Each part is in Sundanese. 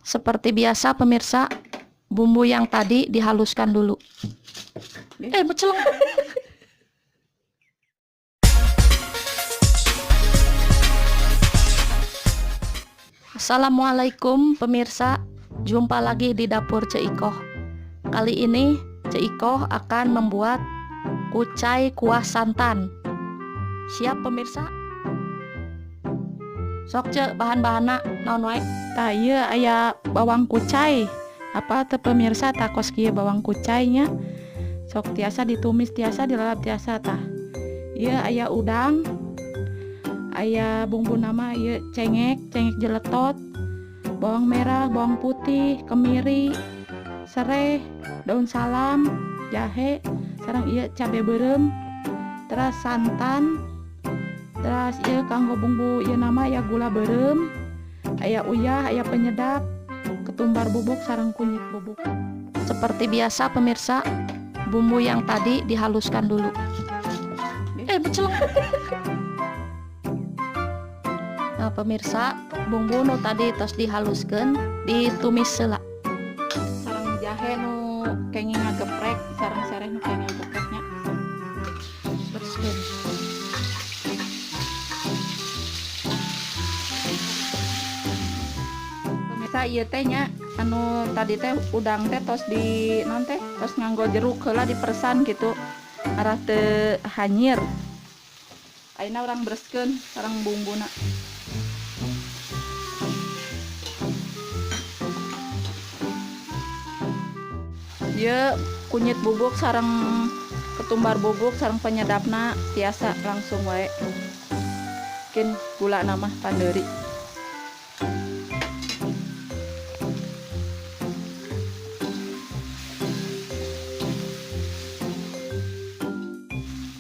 Seperti biasa pemirsa, bumbu yang tadi dihaluskan dulu. Meceleng. Assalamualaikum pemirsa, jumpa lagi di dapur Ceu Ikoh. Kali ini Ceu Ikoh akan membuat kucai kuah santan. Siap pemirsa? Sok Ceu, bahan-bahanna naon wae? Tah, ieu aya bawang kucai. Apa teu pemirsa, tah kos kieu bawang kucainya. Sok tiasa ditumis, tiasa dilalap, tiasa tah. Ieu aya udang. Aya bumbu nama ieu cengek, cengek jeletot, bawang merah, bawang putih, kemiri, sereh, daun salam, jahe, sareng ieu cabe beureum, terus santan, terus ieu kanggo bumbu ieu nama ya gula beureum, aya uyah, aya penyedap, ketumbar bubuk sareng kunyit bubuk. Seperti biasa pemirsa, bumbu yang tadi dihaluskan dulu. Meceleng. Nah pemirsa, bumbu nu tadi tos dihaluskan, ditumis heula. Sareng jahe nu kenging ngageprek, sareng sereh nu kenging ngagepreknya. Bersihkan. Pemirsa, ieu teh nya anu tadi teh udang teh tos di naon teh tos nganggo jeruk heula diperesan gitu arah teu hanyir. Ayeuna urang bereskeun sareng bumbuna. Ieu kunyit bubuk sareng ketumbar bubuk sareng penyedapna tiasa langsung wae. Mungkin gula nama pandeuri.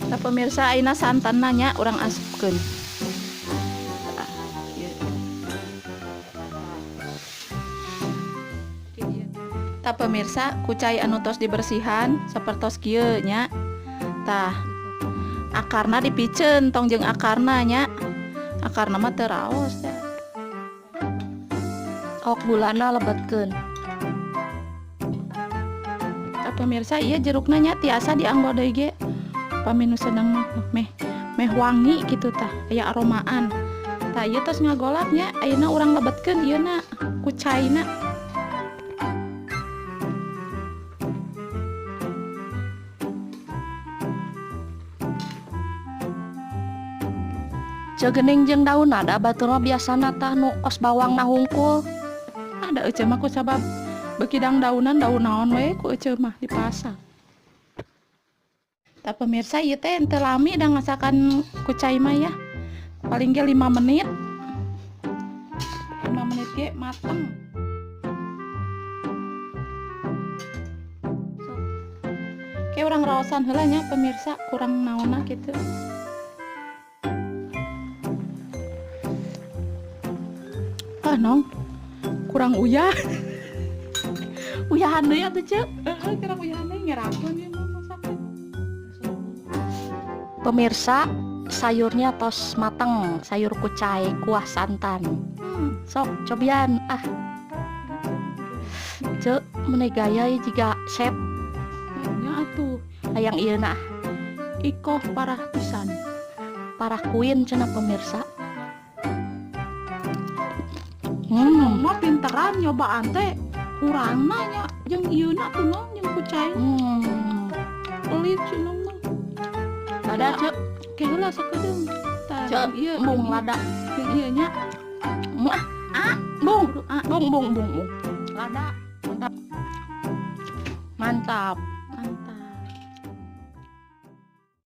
Nah pemirsa, ayeuna santanna nya urang asupkeun. Tah, ieu. Tah pemirsa, kucai anu tos dibersihan sapertos kieu nya. Tah, akarna dipiceun tong jeung akarna nya. Akarna mah teu raos teh. Ok, gulana lebetkeun. Tah pemirsa, ieu jerukna nya tiasa dianggo deui ge. Pami nu sedang mah meh wangi gitu tah, aya aromaan. Tah ieu tos ngagolak nya, ayeuna urang lebetkeun ieu na kucaina. Ceu geuning jeung daun ada batur mah biasana tah nu kos bawang na hungkul. Ada ece mah ku sabab beuki dangdaunan daun naon we ku ece mah dipasak. Tah pemirsa, ieu teh henteu lami da ngasakan kucai mah ya. Paling ge 5 menit. 5 menit ge mateng. Ke urang raosan heula nya pemirsa, kurang naonna kitu. Ah nong, kurang uyah. Uyahan deui atuh Ceu. Heeh, kurang uyahan deui ngerakeun ieu mah masakna. Pemirsa, sayurnya tos mateng, sayur kucai kuah santan. Sok cobian ah. Ceu, meni gaya ieu jiga chef. Nya atuh. Hayang ieu na. Ikoh parah pisan. Parah kuin cenah pemirsa. Mah pinteran nyobaan teh kurangna nya jeung ieu na tuh nong jeung kucai. Pelit cenah mah. Lada Ceu. Ke heula sakedeung. Tah, Ceu, ieu embung lada. Jeung ieu nya. Muah. Ah, bung. Ah, bung bung bung bung. Lada. Mantap. Mantap. Mantap.